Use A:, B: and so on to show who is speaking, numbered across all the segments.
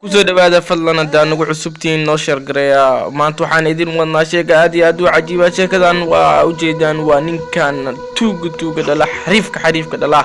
A: Kusoo dhawaada. Fadlan haddaa nagu cusubtihiin, noo share gareeya. Maanta waxaan idin wadnaa sheeka aad iyo aad u cajiiba. Sheekadan waa ujeedaan, waa ninkan tuuga tuuga dhala, xariifka xariifka dhala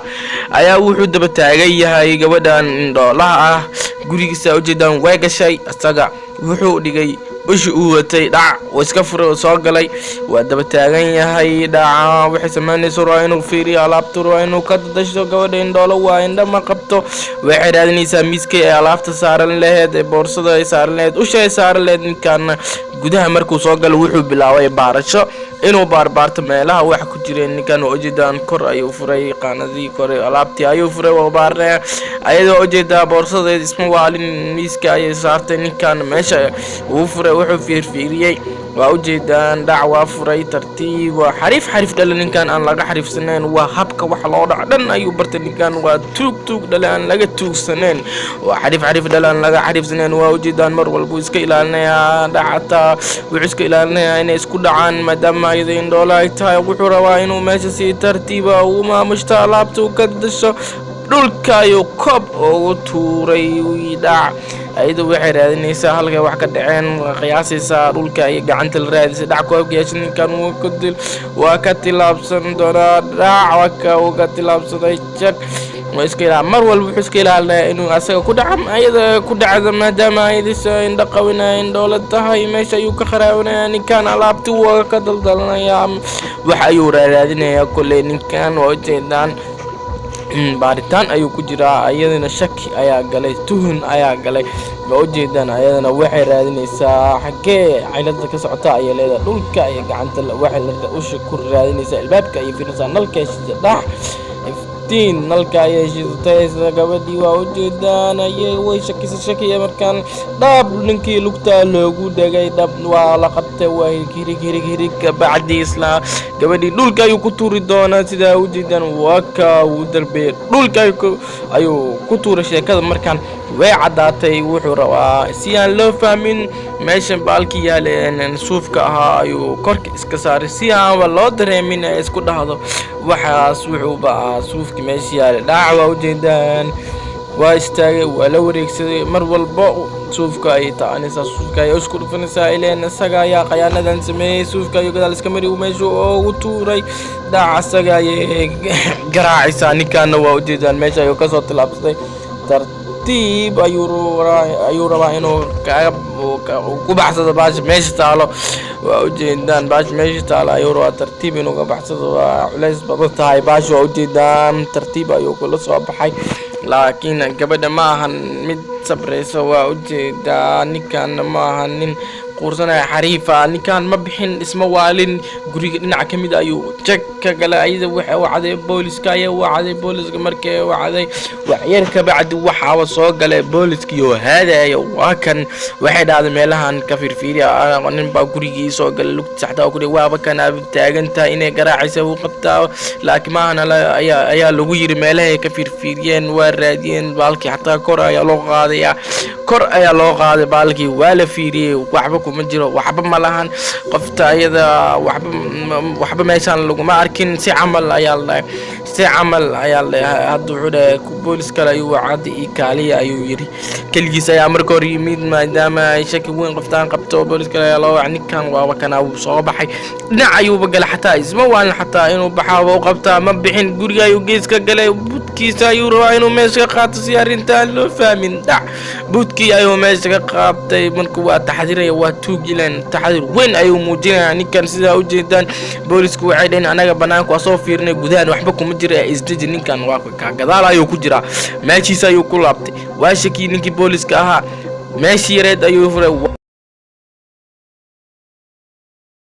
A: ayaa wuxuu daba taagan yahay gabadhan indhoolaha ah. Gurigiisa ujeedaan way gashay. Isaga wuxuu dhigay ushi uu watay, dhac wuu iska furay oo soo galay. Waa daba taagan yahay. Dhaca waxay samaynaysa, waa inuu fiiriyo alaabta, waa inuu ka dadasho. Gabadha indhoolo waa, indho ma qabto. Waxay raadinaysaa miiskay ay alaabta saaran laheyd, ee boorsada ay saaran laheyd, usha ay saaran laheyd. Ninkan gudaha markuu soo galo, wuxuu bilaabay baarasho, inuu baarbaarto meelaha wax ku jireen. Ninkan waa ujeedaan, kor ayuu furay qaanadii kore, alaabtii ayuu furay, waa baarnaya. Ayadoo ujeedaa boorsadeed isma waalin, miiska ayay saartay. Ninkan meesha uu furay, wuxuu fiirfiiriyey, waa ujeedaan, dhac waa furay tartiib. Waa xariif xariif dhale ninkan, aan laga xariifsanayn. Waa habka wax loo dhaco dhan ayuu bartay. Ninkan waa tuug tuug dhale aan laga tuugsanayn, waa xariif xariif dhale aan laga xariifsanayn. Waa ujeedaan, mar walbuu iska ilaalinayaa dhac, hataa wuxuu iska ilaalinayaa inay isku dhacaan, maadaama ayada indhoola ay tahay. Wuxuu rabaa inuu meesha si tartiiba ugu maamushto, alaabta uu ka dasho. Dhulka ayuu koob ugu tuuray dhac. Ayadu waxay raadinaysaa halkay wax ka dhaceen, waa qiyaasaysaa, dhulka ayay gacanta la raadisay. Dhac koobka yeesha, ninkan waa ka tilaabsan doonaa. Dhac waa ka uu ka tilaabsaday. Jag waa iska ilaa, mar walba wuxuu iska ilaalinaya inuu asaga ku dhaco, ayada ku dhacda, maadaama ayadisa indho qabinaya, indhoola tahay. Meesha ayuu ka kharaabinaya ninkan, alaabti waa ka daldalanayaa, wax ayuu raaraadinayaa kolley. Ninkan waa ujeedaan, baaritaan ayuu ku jiraa. Iyadana shaki ayaa galay, tuhun ayaa galay. Ma ujeedaan, ayadana waxay raadinaysaa xaggee cilada ka socota ayay leedahay. Dhulka ayay gacanta waxay usha ku raadinaysaa, albaabka ayay fiirinaysaa, nalka heshiisa, dhax iftiin nalka ayay shidatay. Isla gabadhii waa ujeedaan, ayay way shakisa, shakiya. Markaan dhab ninkii lugtaa loogu dhegay, dhab waa la qabtay, waa hirig hirig hirig hirig. Kabacdi isla gabadhii dhulka ayuu ku tuuri doonaa. Sidaa ujeedaan, waa ka uu darbeeyey, dhulka ayuu ku tuuray. Sheekada markaan way caddaatay. Wuxuu rabaa si aan loo fahmin meesha baalkii yaale suufka ahaa ayuu korka iska saaray, si aanba loo dareemin ee isku dhahdo waxaas wuxuuba ahaa suufkii meesha yaale. Dhaac waa ujeedaan, waa istaagay, waa la wareegsaday. Mar walbo suufka ayay taabanaysaa, suufka ayay isku dhufanaysaa, ileen isaga ayaa khayaanadan sameeyey. Suufka ayuu gadaal iska mari, meesha ugu tuuray. Dhaac isaga ayay garaacaysaa. Ninkaana waa ujeedaan, meesha ayuu kasoo tillaabsaday. Tartiib ayuu rabaa inuu kaga ku baxsado baasha meesha taalo. Waa ujeedaan, baasha meesha taalo ayuu rabaa tartiib inuu ka baxsado. Waa culays badan tahay baasha. Waa ujeedaan, tartiib ayuu kula soo baxay, laakiin gabadha ma ahan mid sabrayso. Waa ujeedaa, ninkan ma ahan nin quursanaya, xariifa. Ninkan ma bixin, isma waalin. Guriga dhinaca ka mid ayuu jag ka galay. Ayada waxay wacday booliska, ayaa wacday booliska. Markay wacday waxyar kabacdi, waxaaba soo galay booliskii haadaya. Waa kan, waxay dhahday meelahan ka fiirfiiriya, nin baa gurigii soo galay, lugtiisa xataa ku waaba kan taagantahay inay garaacaysa uu qabtaa, laakiin maahan ayaa lagu yiri. Meelahay ka fiirfiiriyeen, waa raadiyeen baalkii, xataa kor ayaa loo qaadaya, kor ayaa loo qaaday baalkii, waa la fiiriyey, waxba kuma jiro, waxba ma lahan qofta ayada, waxba waxba meeshaan laguma arkin. Si camal ayaa la dhahay, si camal ayaa la dhahay. Hadda wuxuu dhahay boolis kale ayuu wacadi iyo kaaliya ayuu yidhi. Keligiis ayaa marka hor yimid, maadaama ay shaki weyn qoftaan qabto. Boolis kale ayaa loo wacay. Ninkan waaba kanaa, wuu soo baxay, dhinac ayuuba galay, xataa isma waalin, xataa inuu baxaaba u qabtaa, ma bixin. Guriga ayuu gees ka galay, budkiisa ayuu rabaa inuu meesha ka qaato si arrintaan loo fahmin. Dhac budkii ayuu meesha ka qaatay. Marka waa taxdiraya, waa tuug ilan, taxadir weyn ayuu muujinaya ninkan. Sidaa ujeedaan, boolisku waxay dhaheen anaga banaanka waa soo fiirnay, gudahan waxba kuma jira ee isdeji. Ninkan waa ka gadaal ayuu ku jiraa, meeshiisa ayuu ku laabtay. Waa shakii ninkii booliska ahaa, meeshii yareed ayuu furay.